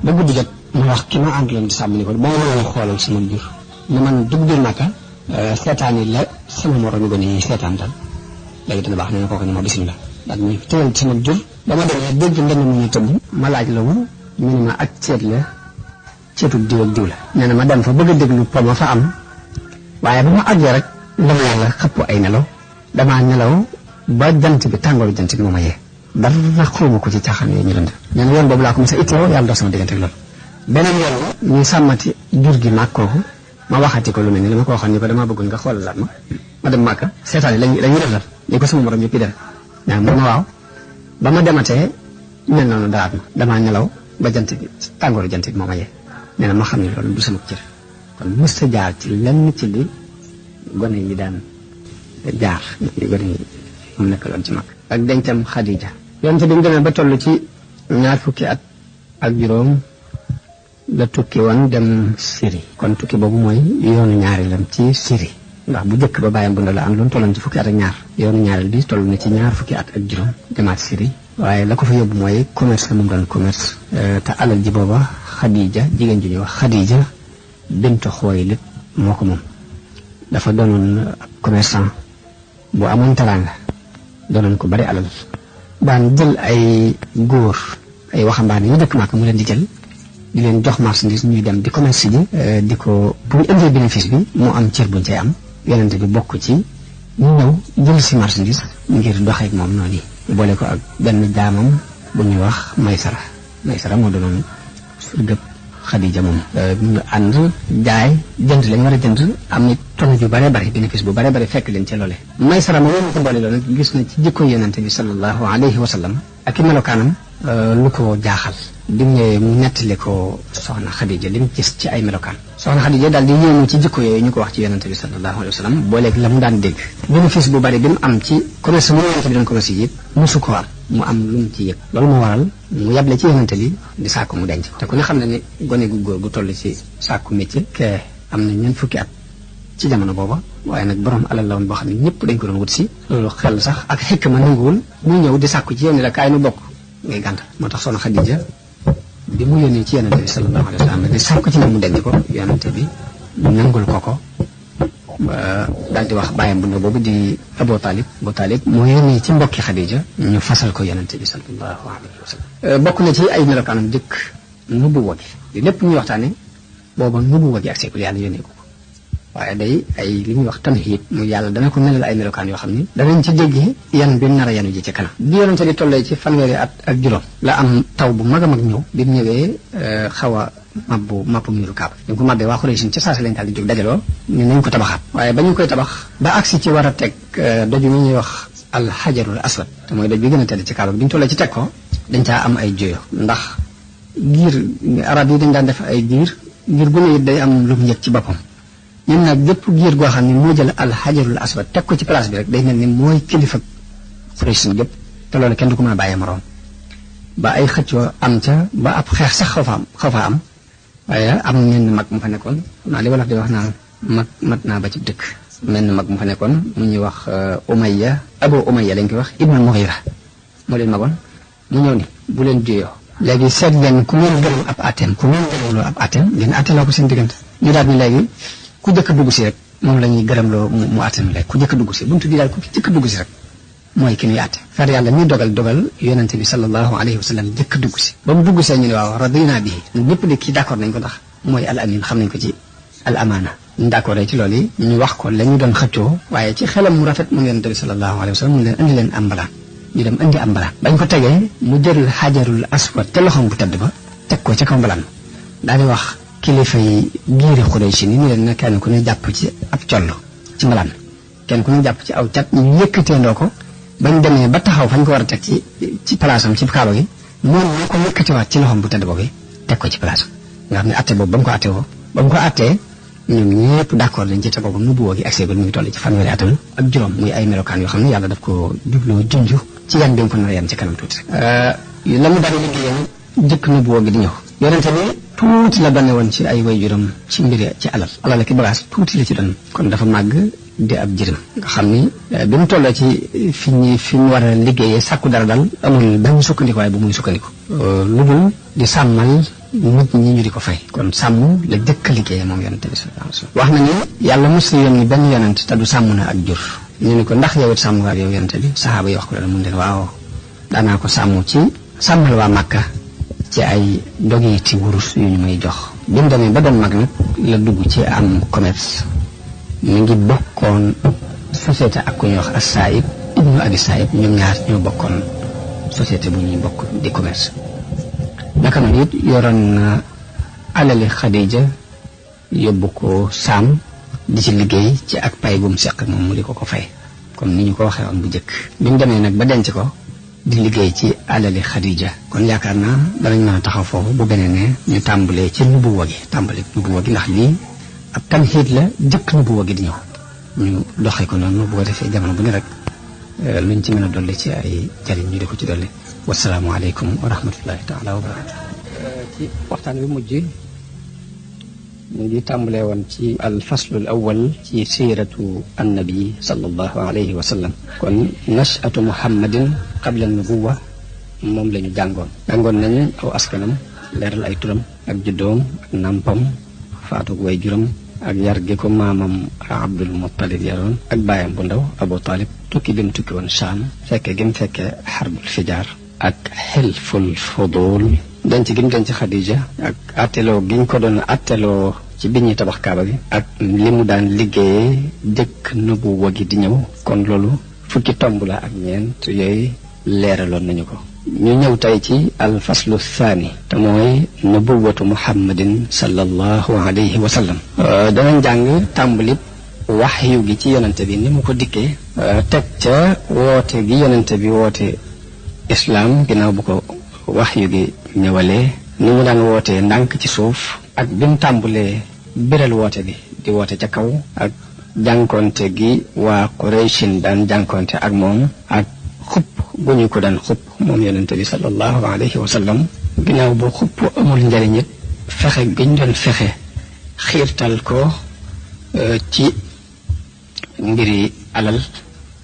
ba guddi jot ma wax ki ma àndaloon di sàmm ni ko ba ma mën a xoolal sama jur ne man dugg biir Màkka seetaan yi la sama morom yu gone yi seetaan daal léegi dana baax ne kooku ne ma bisimilah daal muy tëral sama jur ba ma demee dégg ndend mu ñu tëdd ma laaj la wu ñu ne ma ak ceet la ceetu diw ak diw la nee na ma dem fa bëgg a déglu po ma fa am waaye ba ma àggee rek dama yàlla xëpp ay nelaw damaa nelaw ba jant bi tàngooru jant bi moo ma yee dara xawma ko ci caaxaan yooyu ñu doon def nee na yoon boobu laa ko mos a ittoo yàlla dox sama diggante ak loolu beneen yoon ñu sàmmati jur gi màgg kooku ma waxati ko lu mel ni dama ko waxoon ni ko damaa bëggoon nga xoolalaat ma dem Màkka seetaan yi lañuy def ni ko sama morom yëpp def waaw mu ne waaw ba ma dematee mel noonu daraat ma damaa nelaw ba jant bi tàngooru jant bi moo ma yee nee na ma xam ne loolu du sama cër kon mës ta jaar ci lenn ci li gone yi daan jaar gone yi mu nekkaloon ci mag ak dencam Xadija yonte bi mu demee ba toll ci 20 fukki at ak juróom la tukki woon dem Syrie kon tukki boobu mooy yoonu ñaareelam ci Syrie ndax bu njëkk ba bàyyam bu ndaw la am loolu tolloon ci fukki at ak ñaar yoonu ñaareel bi toll na ci 20 fukki at ak juróom demaat Syrie waaye la ko fa yóbbu mooy commerce la moom doon commerce te alal ji booba Xadija jigéen ju ñuy wax Xadija bintu Xuwaylid moo ko moom dafa doonoon commerçant bu amoon teraanga doonoon ko bari alal daan jël ay góor ay waxambaane yu dëkk Màkka mu leen di jël di leen jox marchandise ñuy dem di commerce ji di ko bu ñu indee bénéfice bi mu am cër buñ cay am yonente bi bokk ci ñu ñëw jël si marchandise ngir doxeek moom noonu yi boole ko ak benn jaamam bu ñuy wax Maysara moo doonoon surgëb Xadija moom ñu ànd jaay jënd lañ war a jënd am ni tonne ju bare bare bénéfice bu bare bare fekk leen ca loole Maysara moom moo ko boole loolu nag gis na ci jikko yonente bi sallallahu alayhi wa sallam ak i melokaanam lu ko jaaxal bi mu ñëwee mu nettali ko soxna Xadija li mu gis ci ay melokaan soxna Xadija daal di yéemu ci jikko yooyu ñu ko wax ci yonente bi sallallahu alayhi wa sallam booleeg la mu daan dégg bénéfice bu bari bi mu am ci commerce mu yonente bi doon commerce yi musu ko am mu am lu mu ci yëg loolu moo waral mu yable ci yonente bi di sàkku mu denc te ku ne xam ne ne gone gu góor gu toll ci sàkku métier ke am na 20 fukki at ci jamono booba waaye nag borom alal la woon boo xam ne ñëpp dañ ko doon wut si loolu xel sax ak xikma nanguwul muy ñëw di sàkku ci yoon la kaay nu bokk ngay gàntal moo tax soxna Xadija bi mu yónnee ci yonente bi sallallahu alayhi wa sallam di sàkku ci moom mu denc ko yonente bi nangul ko daal di wax bàyyam bu ndaw boobu di Abu Talib moo yónnee ci mbokki Xadija ñu fasal ko yonente bi sallallahu alayhi wa sallam bokk na ci ay melokaanam dëkk nubuwa gi di lépp ñuy waxtaane booba nubuwa gi ak seekul yàlla yónnee ko waaye day ay li ñuy wax tamhiid mu yàlla dana ko melal ay melokaan yoo xam ni danañ ci déggee yan bi nar a yanu ji ci kanam bi yonente di tollee ci fanweeri at ak juróom la am taw bu mag a mag ñëw bi mu ñëwee xaw a mabbu miiru Kaaba dañ ko mabbee waa Xuraysh ci saasa lañ daal di jóg dajaloo ne nañ ko tabaxaat waaye ba ñu koy tabax ba agsi ci war a teg doj mi ñuy wax alxajarul aswad te mooy doj bi gën a tedd ci Kaaba bi ñu tollee ci teg ko dañ caa am ay joyo ndax giir arab yi dañ daan def ay giir gu ne it day am lu mu yëg ci boppam ñun nag gépp giir goo xam ne moo jël alxajarul aswad teg ko ci place bi rek day mel ni mooy kilifa Quraysh gépp te loolu kenn du ko mën a bàyyee moroom ba ay xëccoo am ca ba ab xeex sax xaw fa am waaye am menn mag mu fa nekkoon naa li wolof di wax naa mat naa ba ci dëkk menn mag mu fa nekkoon mu ñuy wax Umayya Abu Umayya lañ koy wax Ibnul Mughira moo leen magoon mu ñëw ni bu leen juyoo léegi seet leen ku ngeen gërëm ab atteem ngeen atteloo ko seen diggante ñu daal ni léegi ku jëkk a dugg si rek moom la ñuy gërëmloo mu atte nu léegi ku jëkk a dugg si buntu bi daal ku jëkk a dugg si rek mooy ki ñuy atte far yàlla mi dogal yonente bi sallallahu alayhi wa sallam jëkk a dugg si ba mu dugg see ñu ne waaw radina bihi ñun ñëpp de kii d'accord nañ ko ndax mooy al amin xam nañ ko ci al amaana ñu d'accord ci loolu yi ñu wax ko la ñu doon xëccoo waaye ci xelam mu rafet mu yonente bi sallallahu alayhi wa sallam mu leen indi leen am mbalaan ñu dem indi am mbalaan bañ ko tegee mu jël xajarul aswad te loxoom bu tedd ba teg ko ca kaw mbalaan daal di wax kilifa yi giiri Xuraysh ni leen ne kenn ku ne jàpp ci ab coll ci mbalaan kenn ku ne jàpp ci aw cat ñu yëkkateendoo ko bañ demee ba taxaw fañ ko war a teg ci place am ci Kaaba gi moom moo ko yëkkatewaat ci loxoom bu tedd boobu teg ko ci place am nga xam ne atte boobu ba mu ko attee ñoom ñëpp d'accord dañ ci te boobu nubuwoo gi accès ba mu ngi toll ci fanweeri atam ak juróom muy ay melokaan yoo xam ne yàlla daf ko jubloo junj ci yan bi nga ko nar a yan ci kanam tuuti la mu daan liggéeyam jëkk nubuwoo gi di ñëw yonente bi tuuti la donne woon ci ay waajuram ci mbiri ci alal ki bagage tuuti la ci doon kon dafa màgg di ab jërëm nga xam ni bi mu tolloo ci fi ñu war a liggéeyee sàkku dara daal amul benn sukkandiku waaye bu muy sukkandiku lu dul di sàmmal nit ñi ñu di ko fay kon sàmm la jëkk a liggéeyee moom yonente bi sallallahu alayhi wasallam wax na ni yàlla mos na yónni benn yonent te du sàmm na ak jur ñu ne ko ndax yow it sàmm nga ak yow yonente bi saxaaba yi wax ko dara mun leen waaw daanaa ko sàmm ci sàmmal waa Makka ci ay dogiti wurus yu ñu may jox bi mu demee ba doon mag nag la dugg ci am commerce mi ngi bokkoon société ak ku ñuy wax as-Saïb ibnu Abi Saïb ñoom ñaar ñoo bokkoon société bu ñuy bokk di commerce naka noonu it yoroon na alali Xadija yóbbu ko Saam di ci liggéey ci ak pay gum seq moom mu di ko fay comme ni ñu ko waxee woon bu njëkk bi mu demee nag ba denc ko di liggéey ci alali Xadija kon yaakaar naa danañ mën a taxaw foofu bu beneen ne ñu tàmbalee ci nubuwa gi ndax lii ab tamxiit la jëkk nubuwa gi di ñëw ñu doxee ko noonu bu ko defee jamono bu ne rek luñ ci mën a dolli ci ay jariñ ñu di ko ci dolli wasalaamu aleykum wa rahmatullahi taala wa barakatu ci waxtaan wi mujj mu ngi tàmbalee woon ci al faslul awwal ci siiratu annabi sallallahu alayhi wa sallam kon nashatu muhammadin qabla nubuwa moom la ñu jàngoon nañu aw askanam leeral ay turam ak juddoom ak nàmpam faatug way juram ak yar gi ko maamam Abdul Muttalib yaroon ak baayam bu ndaw Abu Talib tukki bi mu tukki woon Shaam fekke gi mu fekke xarbul fijaar ak xilful fudul denc gi mu denc Xadija ak atteloo gi ñu ko doon atteloo ci bi ñuy tabax Kaaba bi ak li mu daan liggéeyee jëkk nubuwa gi di ñëw kon loolu fukki tomb la ak ñeent yooyu leeraloon nañu ko ñu ñëw tey ci alfaslu thani te mooy nubuwatu muhammadin sallallahu alayhi wa sallam danañ jàng tàmbalib waxyu gi ci yonente bi ni mu ko dikkee teg ca woote gi yonente bi woote islaam ginnaaw bu ko waxyu gi ñëwalee ni mu daan wootee ndànk ci suuf ak bi mu tàmbalee biral woote bi di woote ca kaw ak jànkonte gi waa Qurayshin daan jànkonte ak moom ak xupp bu ñu ko daan xupp moom yonente bi sallallahu alayhi wa sallam ginnaaw bu xupp amul njariñ it fexe giñ doon fexe xiirtal ko ci mbiri alal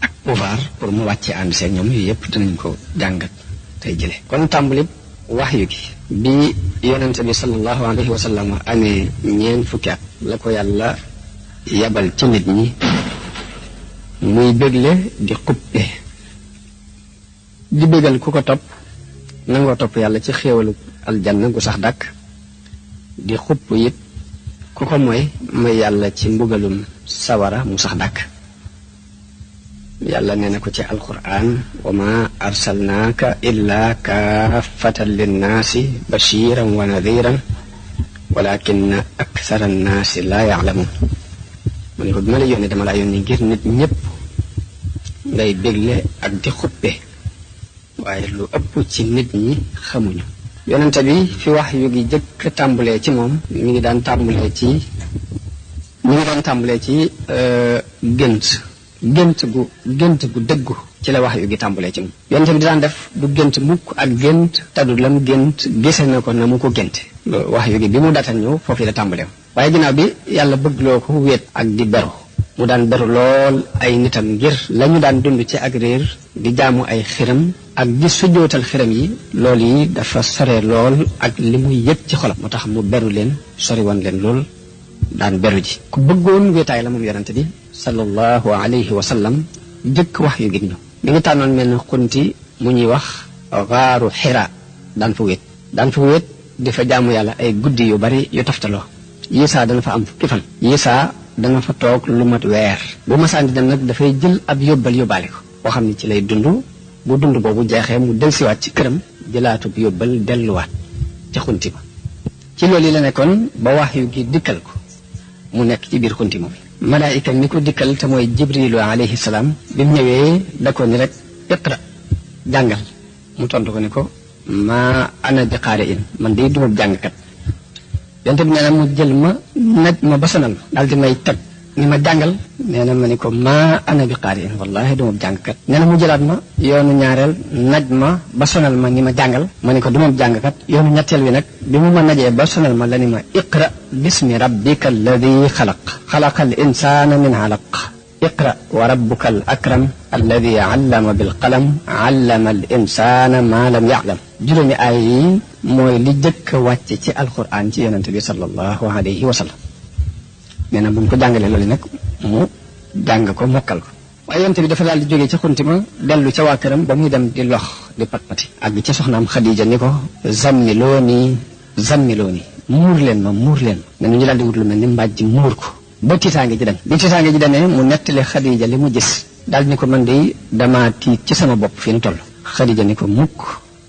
ak pouvoir pour mu wàcce ànd seeg ñoom yooyu yëpp dinañ ko jàngat tey jële kon tàmbalib waxyu gi bi yonente bi sallallahu alayhi wa sallam amee ñeent fukki at la ko yàlla yabal ci nit ñi muy bégle di xuppe di bégal ku ko topp nangoo topp yàlla ci xéewalu aljanna gu sax dàkk di xupp it ku ko mooy may yàlla ci mbugalum sawara mu sax dàkk yàlla nee na ko ci alquran wa ma arsalnaaka illa kaafatan linnaasi bashiran wa nadiran walakin akthara annaasi laa ya'lamuun mu ne ko bi ma la yónnee dama laa yónnee ngir nit ñëpp ngay bégle ak di xuppe waaye lu ëpp ci nit ñi xamuñu. yonente bi fi wax yu gi jëkk tàmbalee ci moom mi ngi daan tàmbalee ci gént gu dëggu ci la wax yu gi tàmbalee ci moom. yonente bi daan def du gént mukk ak gént taddu lam gént gise na ko na mu ko génte. wax yu gi bi mu daataan ñëw foofu la tàmbalee waaye ginnaaw bi yàlla bëgg loo ko wéet ak di beru mu daan beru lool ay nitam ngir lañu daan dund ci ak réer di jaamu ay xiram ak di sujjootal xiram yi loolu yi dafa sore lool ak li muy yëg ci xolam moo tax mu beru leen sori woon leen lool daan beru ji ku bëggoon wéetaay la moom yonente bi sallallahu alayhi wa sallam jëkk wax yu gi ñu mi ngi tànnoon mel ne xunti mu ñuy wax gaaru Xira daan fa wéet di fa jaamu yàlla ay guddi yu bari yu toftaloo Yisaa dana fa am fukki fan Yisaa dana fa toog lu mat weer bu masaan di dem nag dafay jël ab yóbbaale ko boo xam ne ci lay dund bu dund boobu jeexee mu delsiwaat ci këram jëlaatub yóbbal delluwaat ci xunti ba ci loolu yi la nekkoon ba wax yu gi dikkal ko mu nekk ci biir xunti moom malaayika mi ko dikkal te mooy jibrilu alayhi salaam bi mu ñëwee da ko ni rek iqra jàngal mu tontu ko ni ko maa ana bi qaari in man day duma jàngkat yonte bi nee na mu jël ma naj ma ba sonal ma daal di may teg ni ma jàngal nee na ma ni ko maa ana bi qaari in wallahi duma jàngkat nee na mu jëlaat ma yoonu ñaareel naj ma ba sonal ma ni ma jàngal ma ni ko duma jàngkat yoonu ñetteel wi nag bi mu ma najee ba sonal ma la ni ma iqra bismi rabbika alladi xalaqa al insana min alaq iqra wa rabbuka al akram alladi allama bil qalam allama al insana ma lam ya'lam juróomi aay yi mooy li jëkk a wàcc ci alquran ci yonente bi sallallahu alayhi wa sallam nee na bu mu ko jàngalee loolu nag mu jàng ko mokkal ko waaye yonente bi dafa daal di jógee ci xunti ma dellu ca waa këram ba muy dem di lox di pat-pati ak ci soxnaam Xadija ni ko zammilooni muur leen ma ne ñu daal di wut lu mel ni mbàjj muur ko ba tiitaange ji dem bi tiitaange ji demee mu nettali Xadija li mu gis daal ni ko man de dama tiit ci sama bopp fi mu toll Xadija ni ko mukk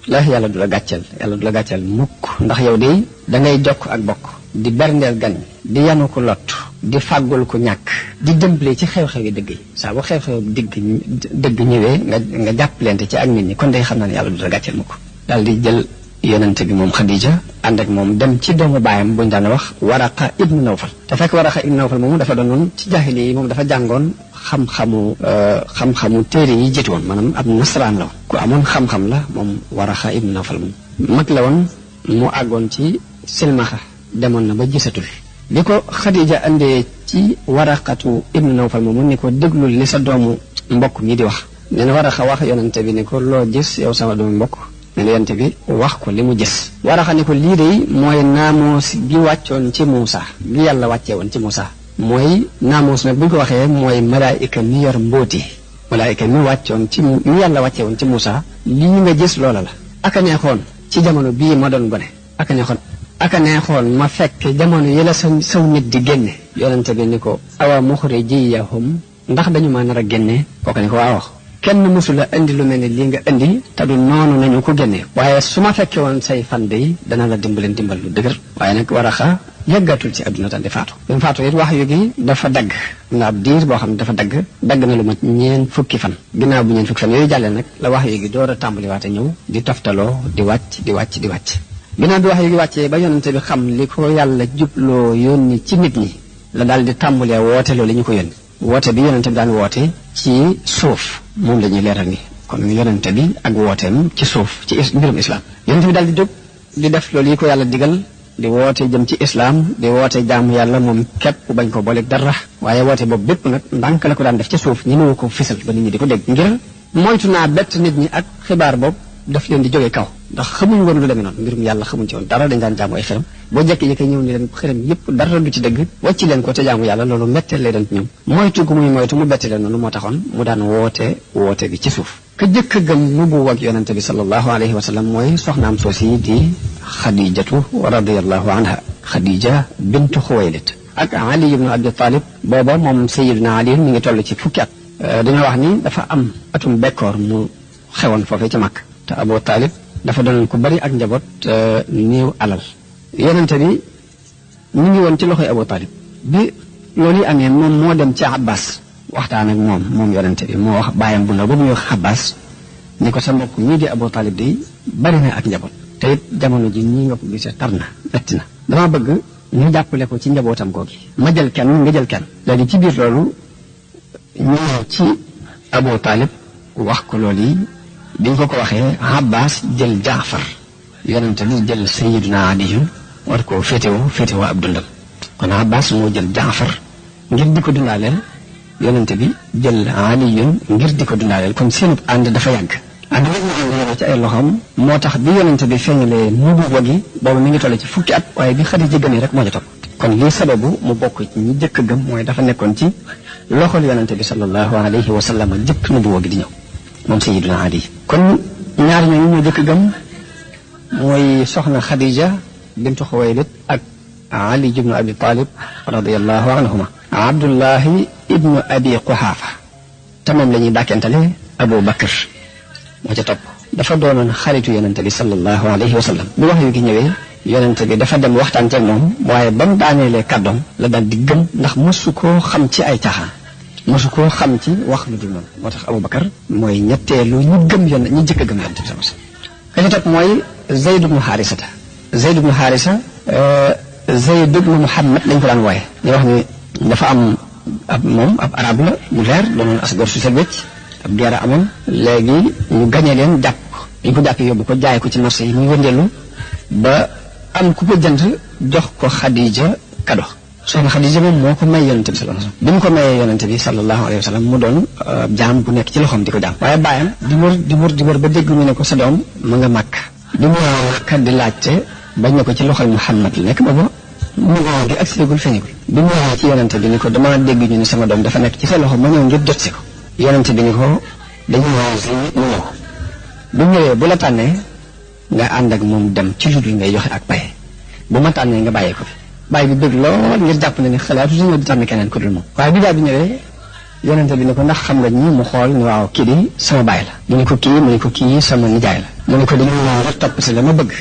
la yàlla du la gàcceel mukk ndax yow de da ngay jokk ak bokk di berndeel gan di yanu ko lot di fàggul ko ñàkk di dëmbale ci xew-xew yi dëgg yi saa bu xew-xew dëgg ñëwee nga jàppalante ci ak nit ñi kon day xam naa ne yàlla du la gàcceel mukk daal di jël yonente bi moom Xadija ànd ak moom dem ci doomu baayam buñu daan wax Waraqa ibnu Nawfal te fekk Waraqa ibnu Nawfal moomu dafa doonoon ci jaahili yi moom dafa jàngoon xam-xamu téere yi jiitu woon maanaam ab nasaraan la woon ku amoon xam-xam la moom Waraqa ibnu Nawfal moom mag la woon mu àggoon ci silmaxa demoon na ba gisatul bi ko Xadija andee ci Waraqatu ibnu Nawfal moomu ni ko déglul li sa doomu mbokk mi di wax nee na Waraqa wax yonente bi ni ko loo gis yow sama doomu mbokk ne yonente bi wax ko li mu gis Waraqa ni ko lii de mooy naamoos gi wàccoon ci Muusa gi yàlla wàccee woon ci Muusa mooy naamoos nag bu ñu ko waxee mooy malaayika mi yor mbóoti malaayika mi wàccoon ci mi yàlla wàccee woon ci Muusa lii nga gis loola la aka neexoon ci jamono bii ma doon gone aka neexoon ma fekk jamono yi la saw nit di génne yonente bi ni ko awa muxrijiyahum ndax dañu ma nar a génne kooku ni ko waaw kenn mësula indi lu mel ni lii nga indi te du noonu nañu ko génne waaye su ma fekkee woon say fan de dana la dimbal lu dëgër waaye nag Waraqa yàggatul ci adduna tan di faatu bi mu faatu it wax yu gi dafa dagg na ab diir boo xam ne dafa dagg na lu mat ñeen fukki fan ginnaaw bu ñeen fukki fan yooyu jàllee nag la wax yu gi door a tàmbaliwaate ñëw di toftaloo di wàcc ginnaaw bi wax yu gi wàccee ba yonente bi xam li ko yàlla jubloo yónni ci nit ñi la daal di tàmbalee woote loolu li ñu ko yónni woote bi yonente bi daan woote ci suuf moom la ñuy leeral ni kon yonente bi ak wooteem ci suuf ci mbirum islam yonente bi daal di jóg di def loolu yi ko yàlla digal di woote jëm ci islam di woote jaamu yàlla moom képp bañ ko booleeg dara waaye woote boobu bépp nag ndànk la ko daan def ci suuf ñi mënu ko fisal ba nit ñi di ko dégg ngir moytu naa bett nit ñi ak xibaar boobu daf leen di jógee kaw ndax xamuñ woon lu demee noonu mbirum yàlla xamuñ ci woon dara dañ daan jaamu ay xërëm boo jekki-jekki ñëw ni leen xërëm yëpp dara du ci dëgg wàcc leen ko te jaamu yàlla loolu metteel lay doon ci ñoom moytu gu muy moytu mu bette leen noonu moo taxoon mu daan woote bi ci suuf ka jëkk a gëm nubuwa ak yonente bi sallallahu alayhi wa sallam mooy soxnaam soosi di Xadijatu radiyallahu anha Xadija bintu Xuwaylid ak Ali ibnu Abi Talib booba moom Sayyidina Ali mi ngi toll ci fukki at dañoo wax ni dafa am atum bekkoor mu xewoon foofee ca Makka te Abu Talib dafa doon ku bari ak njaboot néew alal yonente bi ñu ngi woon ci loxoy Abu Talib bi loolu yi amee moom moo dem ci Abbas waxtaan ak moom yonente bi moo wax bàyyam bu ndaw ba muy wax Abbas ni ko sa mbokk ñii di Abu Talib day bari na ak njaboot te it jamono ji ñii nga ko gisee tar na metti na dama bëgg ñu jàppale ko ci njabootam googi ma jël kenn nga jël kenn léegi ci biir loolu ñu ci Abu Talib wax ko loolu yi biñ ko waxee Abbas jël Jaafar yonente bi jël Sayyiduna Ali war koo féetewoo ab dundam kon Abbas moo jël Jaafar ngir di ko dundaaleel yonente bi jël Ali ngir di ko dundaaleel kon seenub ànd dafa yàgg ànd nag ñu ànd ci ay loxoom moo tax bi yonente bi feeñalee nubuwa gi boobu mi ngi toll ci fukki at waaye bi Xadija gëmee rek moo ca topp kon lii sababu mu bokk ci ñi jëkk gëm mooy dafa nekkoon ci loxol yonente bi sallallahu alayhi wa sallam jëkk nubuwa gi di ñëw moom Sayyiduna Ali kon ñaar ñooñu ñoo jëkk gëm mooy soxna Xadija bintu Xuwaylid ak Ali ibnu Abi Talib radiyallahu anhuma Abdullahi ibnu Abi Quhaafa te moom la ñuy dàkkentale Abu Bakr moo ca topp dafa doonoon xaritu yonente bi sallallahu alayhi wa sallam bi wax yu gi ñëwee yonente bi dafa dem waxtaan ak moom waaye ba mu daaneelee kàddoom la daal di gëm ndax mosu koo xam ci ay caaxaan mosu koo xam ci wax lu dul noonu moo tax Abu Bakar mooy ñetteelu ñu gëm ñi jëkk a gëm yonente bi sallallahu alayhi wa sallam ka ca topp mooy Zayd ibnu Haarisa Zayd ibnu Haarisa Zayd ibnu Muhammad lañ ko daan wooye ñu wax ni dafa am ab arab la bu leer doonoon asgor su set wecc ab guerre amoon léegi ñu gañee leen jàpp ko ñu ko jàppee yóbbu ko jaay ko ci marché yi muy wëndeelu ba am ku ko jënd jox ko Xadija kado soxna Xadija moom moo ko may yonente bi sallallahu alayhi wasallam bi mu ko mayee yonente bi sallallahu alayhi wasallam mu doon jaam bu nekk ci loxoom di ko jaam waaye bàyyam di wër ba dégg ñu ne ko sa doom mu nga màkk di mu màkk di laajte bañ ne ko ci loxol Muhammad la nekk boobu mu ngoo gi ak séegul feeñagul bi mu ñëwee ci yonente bi ni ko dama dégg ñu ne sama doom dafa nekk ci sa loxo ma ñëw ngir jot si ko yonente bi ni ko dañu mu ñëw bu ñëwee bu la tànnee nga ànd ak moom dem ci lu dul ngay joxe ak paye bu ma tànnee nga bàyyee ko fi bàyyi bi bëgg lool ngir jàpp na ni xalaatu si ñëw di tànn keneen ku dul moom waaye bi daal bi ñëwee yonente bi ne ko ndax xam nga ñi mu xool ni waaw kii di sama baay la mu ne ko kii mu ne ko kii sama nijaay la mu ne ko dañu ñëw rek topp si la ma bëgg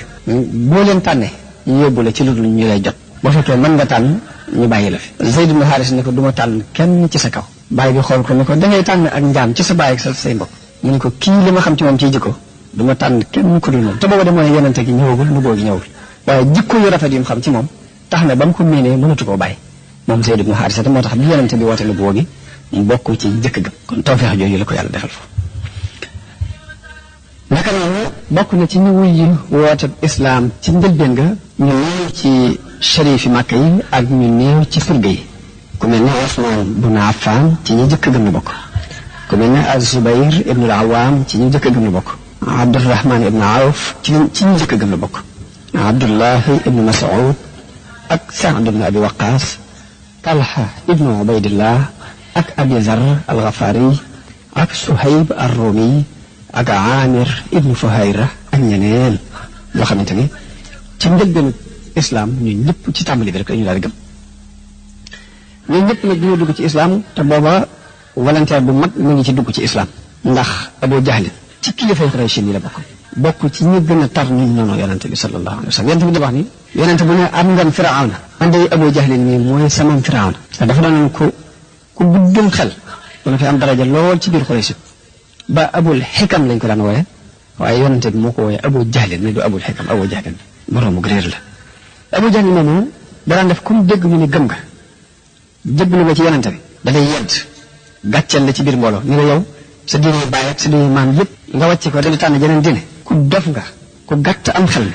boo leen tànnee ñu yóbbu la ci lu dul ñu lay jot boo fekkee mën nga tànn ñu bàyyi la fi Zayd ibn Haris ne ko du ma tànn kenn ci sa kaw bàyyi bi xool ko ne ko dangay tànn ak njaam ci sa baay ak sa say mbokk mu ne ko kii li ma xam ci moom ciy jikko du ma tànn kenn ku dul moom te booba de mooy yonente gi ñëwagul nu boo gi ñëwul waaye jikko yu rafet yi mu xam ci moom tax na ba mu ko miinee mënatu koo bàyyi moom Zayd ibn Haris te moo tax bi yonente bi woote nu boo gi mu bokk ci jëkk ga kon tawfeex jooju la ko yàlla defal foofu naka noonu bokk na ci ñu wuy woote islaam ci njëlbéen nga ñu néew ci shérif yi Màkka yi ak ñu néew ci surga yi ku mel ne Usmaan bun Affaan ci ñi jëkk gëm la bokk ku mel ne Az-Zubayr ibnul Awaam ci ñi jëkk gëm la bokk Abdurrahmaan ibnu Awf ci ñi jëkk gëm la bokk Abdullahi ibnu Mas'ud ak Saad ibnu Abi Waqaas Talha ibnu Ubaydillah ak Abi Zar al-Ghafari ak Suhayb ar-Rumi ak Amir ibnu Fuhayra ak ñeneen yoo xamante ni ci njëlbeenu islam ñun ñëpp ci tàmbali bi rek dañu daal di gëm ñun ñëpp nag dañoo dugg ci islam te booba volontaire bu mag mu ngi ci dugg ci islam ndax Abu Jahl ci kilifay Quraysh yi la bokk ci ñi gën a tar ñu noonu yonente bi sallallahu alayhi wa sallam yonente bi da wax ni yonente bu ne am ngeen Firawna man de Abu Jahl nii mooy sama Firawna dafa doonoon ku guddum xel dana fi am daraja lool ci biir Quraysh ba Abul Xikam lañ ko daan wooye waaye yonente bi moo ko wooye Abu Jahl ne du Abul Xikam Abu Jahl boroomu réer la Abu Jahl moomu danaan def comme dégg ñu ni gëm nga jëblu nga ci yonente bi da lay yedd gàcceel la ci biir mbooloo ni la yow sa diine baay ak sa diine maam yëpp nga wàcce ko dañu tànn jeneen diine ku dof nga ku gàtt am xel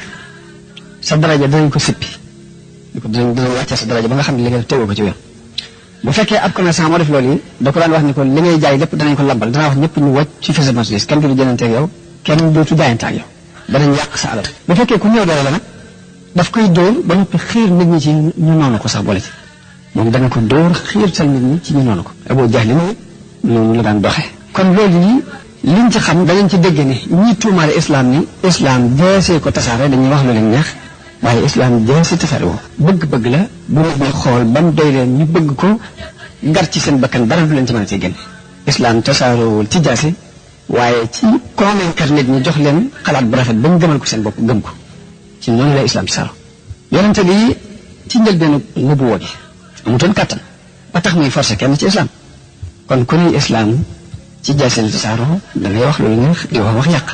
sa daraja danañ ko sippi danañ wàccee sa daraja ba nga xam ne li nga tegoo ko ci yoon bu fekkee ab commerçant moo def loolu yi da ko daan wax ni ko li ngay jaay lépp danañ ko lambal danaa wax ñëpp ñu wàcc ci fi sa marchandise kenn du jënante ak yow kenn dootu jaayante ak yow danañ yàq sa alal bu fekkee ku ñëw doole la nag daf koy dóor ba noppi xiir nit ñi ci ñu noonu ko sax boole ci moom dana ko dóor xiirtal nit ñi ci ñu noonu ko Abu Jahl noonu la daan doxe kon loolu yi liñ ci xam danañ ci dégg ni ñi tuumaale islam ni islam jeesee ko tasaare dañuy wax lu leen neex waaye islam jeesee tasaare woo bëgg-bëgg la bu nit ñi xool ba mu doy leen ñu bëgg ko ngar ci seen bakkan dara du leen ci mën a see génne islam tasaaroowul ci jaase waaye ci convaincre nit ñi jox leen xalaat bu rafet ba ñu gëmal ko seen bopp gëm ko ci noonu la islam tasaaroo yonente bi ci njëlbeenu nubuwa gi amutoon kàttan ba tax muy forcé kenn ci islam kon ku ñuy islam ci jaaseel tasaaro da ngay wax lu neex di wax yàq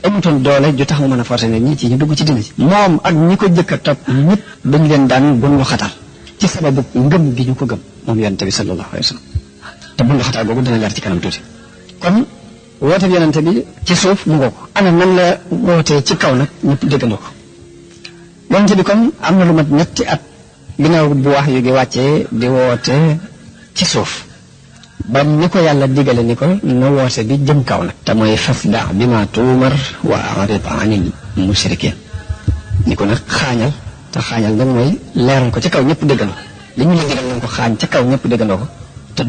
amutoon doole ju tax mu mën a forcé nit ñi ci ñu dugg ci dina ci moom ak ñi ko jëkk a topp ñëpp dañ leen daan bundu xatal ci sababu ngëm gi ñu ko gëm moom yonente bi sallallahu alayhi wa sallam te bundu xatal googu dana leer ci kanam tuuti kon woote bi yonente bi ci suuf mu ngoo ko ana nan la wootee ci kaw nag ñëpp déggandoo ko yonente bi kon am na lu mat ñetti at ginnaaw bu wax yu gi wàccee di woote ci suuf ba ni ko yàlla digale ni ko na woote bi jëm kaw nag te mooy fasda bi ma tuumar wa a'rid anil mushrikin ni ko nag xaañal te xaañal nag mooy leeral ko ci kaw ñëpp déggandoo li ñu la digal nañ ko xaañ ca kaw ñëpp déggandoo ko te